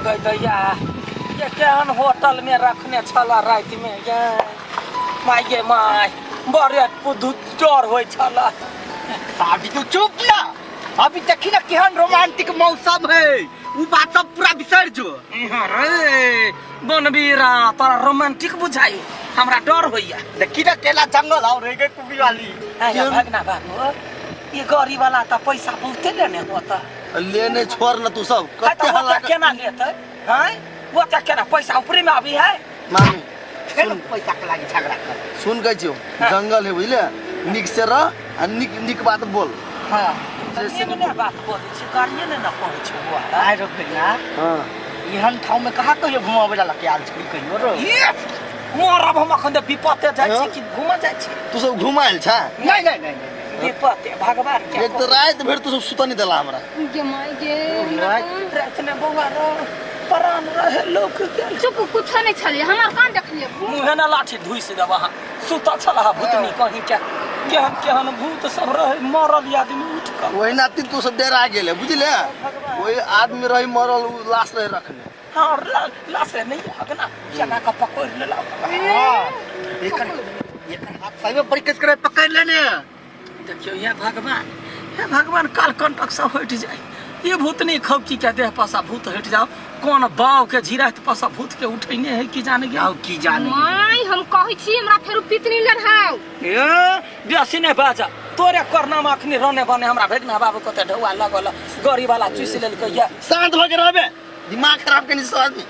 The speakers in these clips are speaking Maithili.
गई दैया ये केहन होटल में रखने छला राति में ये माय गे माय बड़े पुदु डर होइ छला। अभी तू चुप ना, अभी देखी ना केहन रोमांटिक मौसम है, उ बात सब पूरा बिसर जो। इहाँ रे बनबीरा तोरा रोमांटिक बुझाई, हमरा डर होइया। देखी ना केला जंगल और रह गई कुबी वाली। अरे भगना बाबू, ये गाड़ी वाला त पैसा बहुते लेने होता। लेने छोड़ न तू सब है कते त हल्ला ओते केना लेतै हैं, ओते केना पैसा ऊपरे में अभी है। मामी फेर पैसा के लागी झगड़ा कर। सुन कहै छियौ, जंगल है बुझले, नीक से रह आ नीक नीक बात बोल। हाँ निमने बात बोलै छी, गाड़िए ने न कहै छी बौआ। आइ रो भैया। हाँ एहन ठाउँ में कहाँ कहियो घुमाबै ला लके आयल छली कहियो रो? ये मरब हम अखन तऽ विपते जाइ छी कि घूमऽ जाइ छी? तू सब घुमायल छ? नहीं नहीं नहीं नहीं। विपते भगवान के। एक तऽ राति भरि तू सब सुतऽ नहीं देला हमरा। गे माय गे। राति में बौआ रो प्राण रहे लोक के। चुप, कुछो नहीं छलिए, हमर कान देखलिए। मुँहे ने लाठी धुइस देब अहाँ। सुतल छलह भूतनी कहीं के, केहन केहन भूत सब रहे, मरल आदमी उठ कऽ। ओहिना तीन तू सब डेरा गेले बुझले, ओहि आदमी रही मरल, उ लाश रहे रखने। हाँ लाश रहे नहीं अगना केना कऽ पकड़ि लेलक। हाँ, एकर एकर हाथ सही में बड़ी कस करे पकड़ लेने। देखियौ हे भगवान, हे भगवान, काल कंटक सब हटि जाय, ये भूतनी खौकी के देह पर से भूत हटि जाओ। कोन बाव के झिराइत पर से भूत के उठैने है की जाने गया। की जाने। माय हम कहै छी हमरा फेरू पितनी लड़ाउ। ए बेसी नहि बाजा, तोरे करनामा अखनी रने बने हमरा भेटना बाबू कते ढौआ लगल गड़ी वाला चूसि लेलकै ये। शांत भऽ के रहबे, दिमाग खराब केने सब आदमी।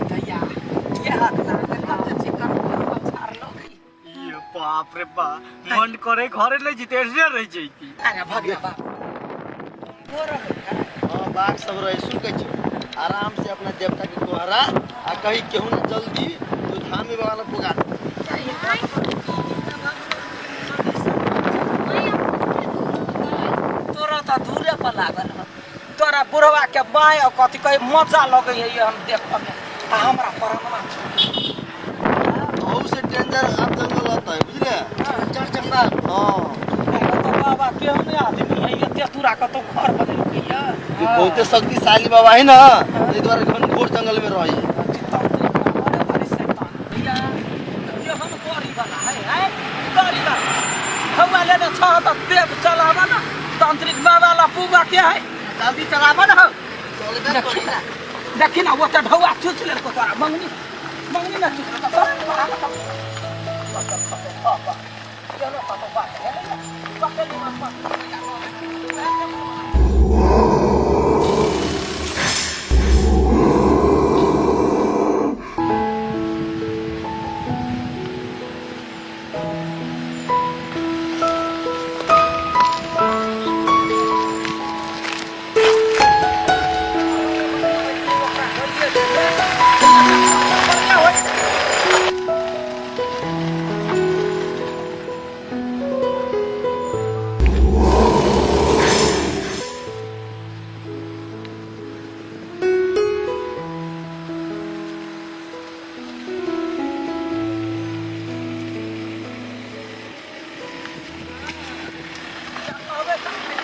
दैया ये हक ना कते चिकन ये बाप रे बा, मन करे घरे ले जीते ऐसे रह जैती। अरे भगना बाबू वो रहे है। हाँ बाघ सब रहे। सुन कहै छियौ, आराम से अपना देवता के गोहरा आ कहीं केहू ना जल्दी तो धामी बाबा लग पुगा दे। तोरा तऽ दूरे पर लागल हन, तोरा बुढ़वा के बाय और कथी कहे मजा लगे है ये हम देखऽ में, आ हमरा परनमा छूट। अहू से डेंजर आब जंगल रहता है बुझले। डेंजर जंगल। हाँ तो बाबा केहन आदमी है, एते दूरा कतौ घर बनेलकै ये। ये बहुते शक्तिशाली बाबा है ना, एहि दुआरे घन घोर जंगल में रही। केहन गड़ी वाला है, है गड़ी वाला हवा लेने छह तऽ देव चलावा ना तांत्रिक बाबा ला पूगा के है। जल्दी चलाबा ना हो। चलबे करी। देखी ना, देखी ना ओते ढौआ चूस लेलको तोरा, मंगनी मंगनी ना चूस लेलको तोरा, तोरा कतौ केहनो कतौ बात भेलै ने, पकड़ि मत।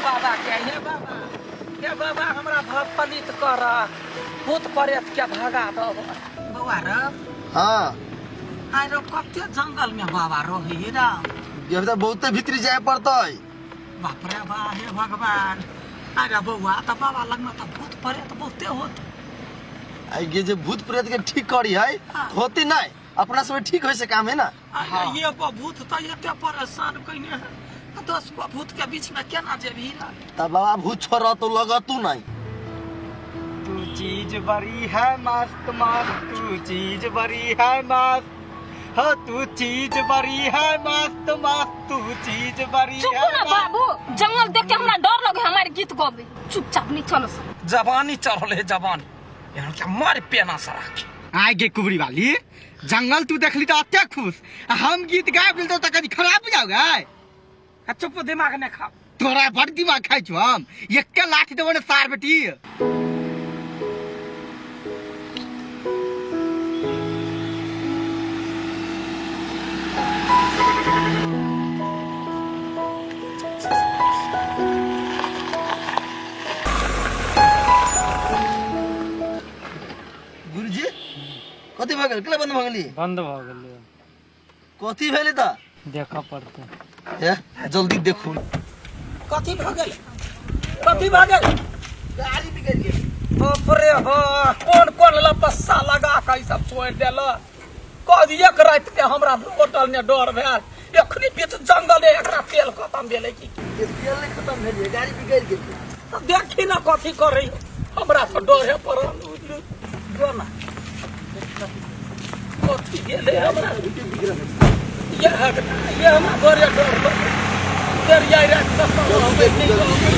बाबा के, हे बाबा, हे बाबा, हमरा भव पलित कर, भूत प्रेत के भगा दो बौआ रे। हाँ आइ रो कते जंगल में बाबा रही राम। ये तो बहुते भीतरी जाए पड़तै। बाप रे बा, हे भगवान। अरे बौआ त बाबा लगमे त भूत प्रेत बहुते होत। आ ये जे भूत प्रेत के ठीक करी है होती नहीं, अपना सब ठीक होय से काम है ना। अरे ये भूत त एते परेशान कइने है, 10 गो भूत के बीच में केना जेबही रे? तब बाबा भूत छोड़ तो लगतू नहीं। तू चीज बड़ी है मस्त मस्त, तू चीज बड़ी है मस्त, हो तू चीज बड़ी है मस्त मस्त, तू चीज बड़ी चुप है ना मस्त। बाबू, जंगल देख के हमरा डर लगे, हमारे गीत गबे चुपचाप नहीं चलो सब। जवानी चढ़ल है जवानी, यहाँ के मार पेना सरा के। आइ गे कुबरी वाली, जंगल तू देखली तो अते खुश, आ हम गीत गाबि देल तो कभी खराब बुझाओ गे। आ चुप, दिमाग नहीं खाओ। तोरा बड़ दिमाग खाइ छौ हम, एके लाठी देबो ने सार बेटी। कथी भऽ गेल? केला बंद भऽ गेली? बंद भऽ गेलै। कथी भेलै तऽ? देखऽ पड़तै। हे, जल्दी देखू। कथी भऽ गेल? कथी भऽ गेल? गाड़ी बिगड़ि गेल। बाप रे बा, कोन कोन लपस्सा लगा कऽ ई सब छोड़ि देलक। कह एक राति के हमरा होटल ने डर भेल, एखनी बीच जंगल एकरा तेल खतम भेलै की? ये तेल नहि खतम भेलै, गाड़ी बिगड़ि गेल। तऽ देखी ने कथी करै, हमरा तऽ डरे पड़ल। जो ना कथी गेलै हमरा, ये ये हमरा बड़े डर लगै। देरियाइ राति तक रहबै नहि रहबै।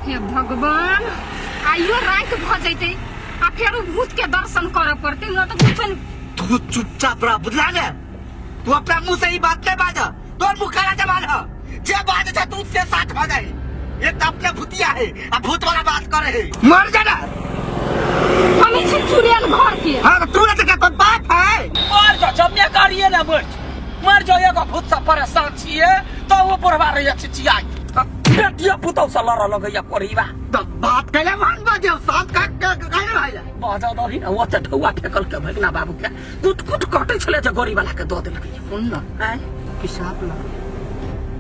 हे भगवान, आइयो राति भऽ जैतै आ फेरो भूत के दर्शन करऽ पड़तै, हमरा तऽ कुछो नहि। तू चुपचाप रह, बुझला ने? तू अपना मुंह से ही बात नहीं बाज, तोर मुंह काला जबान है, जे बात है तू से साथ हो जाए। ये तो अपने भूतिया है आ भूत वाला बात करे है, मर जाना। हम ही छी चुड़ैल घर के। हाँ तो तू ना तो बाप है। मर जाओ, जब गाड़िए ना मर जाओ, मर जाओ। एगो भूत से परेशान छियै तो वो बुढ़वा रही चिचियाई, बेटिया पुतौ से लड़ऽ लगैया कोरीबा। तो बात कैले मान बाजे साथ का काहे भाई बाजऽ दही ने, ओते ढौआ फेकल के भगना बाबू के कुट कुट कटै छलै जे गड़ी वाला के दऽ देलकै। सुन ना, आँय? पेशाब लग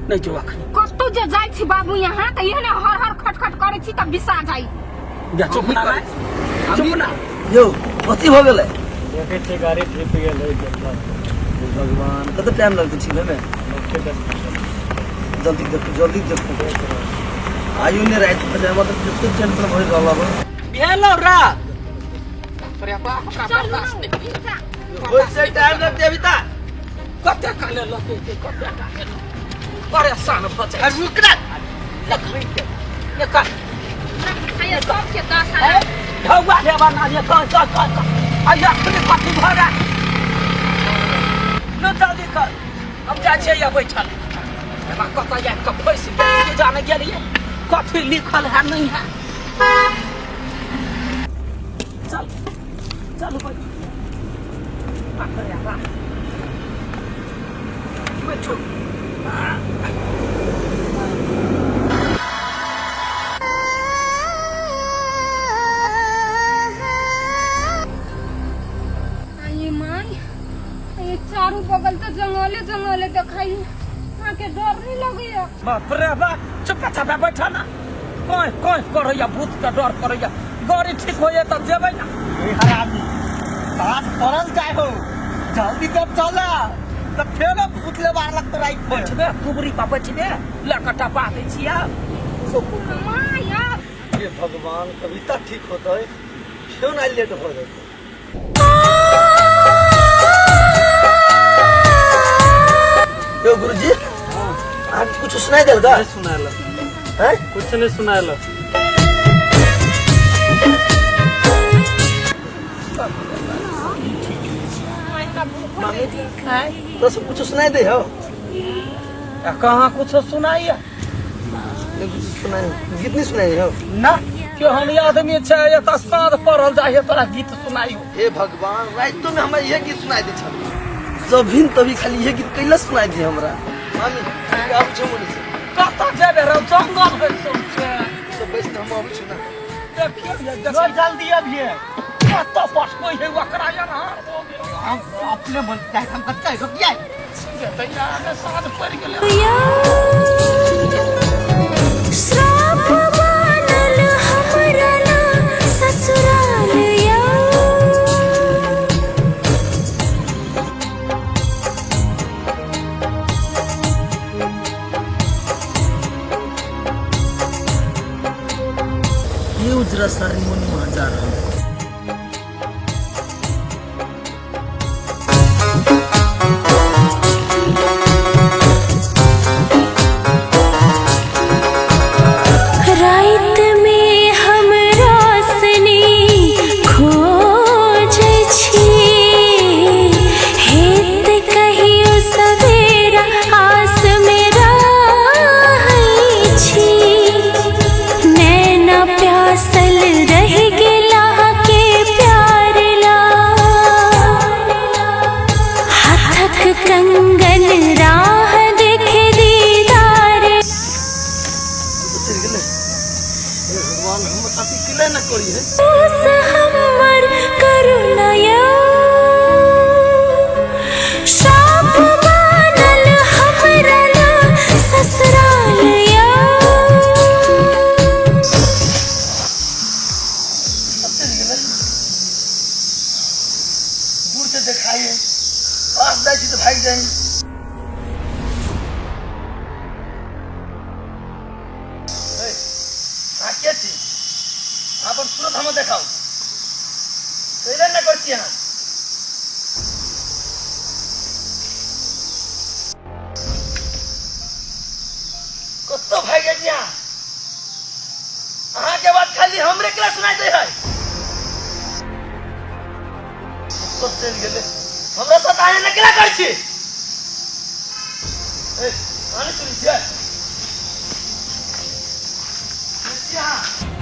नहि जो अखनी। कतौ जे जाइ छी बाबू यहाँ तऽ एहने हर हर खटखट करै छी तब बिसा जाइ। जा चुप ना भाई, चुप ना। यौ कथी भऽ गेलै? देखै छियै गाड़ी ठीक गेलै। हे भगवान, कते टाइम लगतै ठीक होइमे? जल्दी देखू, जल्दी देखू। आइयो ने राति भऽ जाय, हमरा तऽ कते टेंशन भऽ रहल हँ। भेलौ रात। अरे बाप, हमरा चलू बर्दाश्त नहि होइया। ओइसे टाइम लगतै अभी तक। कते काले लगतै, कते काले परेशान भऽ जाइ। अरे रुक ना। निकाल। आइयो सबके दशा। ए, ढौआ लेबा ना ये कह कह कह कह। आइयो अखनी कथी भऽ गेल? लो जल्दी कर, हम जाइ छियै या बैठल। एना कतऽ जाय कऽ फँसि गेलियै की जाने गेलियै, कथी लिखल है नहीं है। चल चल बैठ। बाप रे बाप, बैठू। आये माय, ये चारू बगल तो जंगले जंगले देखाई, अहाँके डर नहीं लगैया? बाप रे बाप, चुप चापा बैठा ना। कोई कोई करैया भूत के डर करैया। गाड़ी ठीक होइए तब जेबै ना। ए हरामी, साँझ पड़ल जाय हो, जल्दी से चल तब फेर भूत ले मार लगतो राइत में। बैठबे कुबरी पर, बैठबे लऽ कऽ टपा दै छियै। माया। हे भगवान, कविता ठीक होतै? क्यों ना लेट हो जेतै? यौ गुरुजी, अहाँके कुछ सुनाई देल का? नहीं सुनायल। हैं? कुछ नहीं सुनायल। मामी, तो सब कुछ सुनाई दे हो? आ कहाँ कुछो सुनाइए? नहीं कुछ सुनाई, गीत नहीं सुनाई हो? ना, केहन आदमी छै, एतऽ साँझ पड़ल जाइ है तोरा गीत सुनाइयो। हे भगवान, रातिो में हमरा इहे गीत सुनाई दे छल, जभिन तभी खाली इहे गीत कैला सुनाई दे हमरा। मामी, आब छौ मुनि से। कतऽ जेबे रौ, जंगल है सौंसे। सब बैस न, हम आबै छी ना। देखियौ ये, लो देखियौ। जल्दी अभिये। कतऽ पटकै है ओकरा यार। हम अपने मन चाहे हम कच्चा है किया तैया साँझ पड़ि गेलै। श्राप बनल हमरा ना ससुराल यौ। ये उजरा साड़ी मुनि वहां जा रहा है। राति में हम रोशनी खोजै छी, हेत कहियो सवेरा आस में रहै छी। नैना प्यासल रहि गेला के प्यार ला, हाथक कंगन राह देखे दीदार। चलि गेलै। हे भगवान, हमर साथी केला ना करी है। हमर पर करुणा यौ। शाप बनल हमरा ला ससुराल यौ। दूर से देखाइए, पास जाइ छी तऽ भागि जाइ। अहाँ के छी? अहाँ अपन सूरत हमरा देखाउ। कैला नहि करै छी अहाँ? कतऽ भागि जाइ छी अहाँ? अहाँके बात खाली हमरे केला सुनाइ दै है। कतऽ चलि गेलै? हमरा साथ अहाँ एना केला करै छी? ए, अहाँ नहि सुनै छियै? सुनै छियै अहाँ?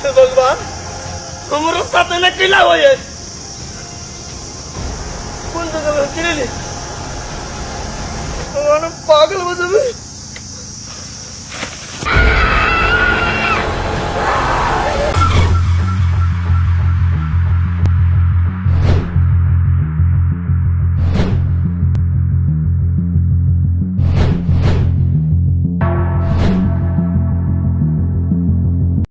हे भगवान, हमरो साथ एना कैला होय? कोन जगह में चले? भगवान, हम पागल हो जेबै।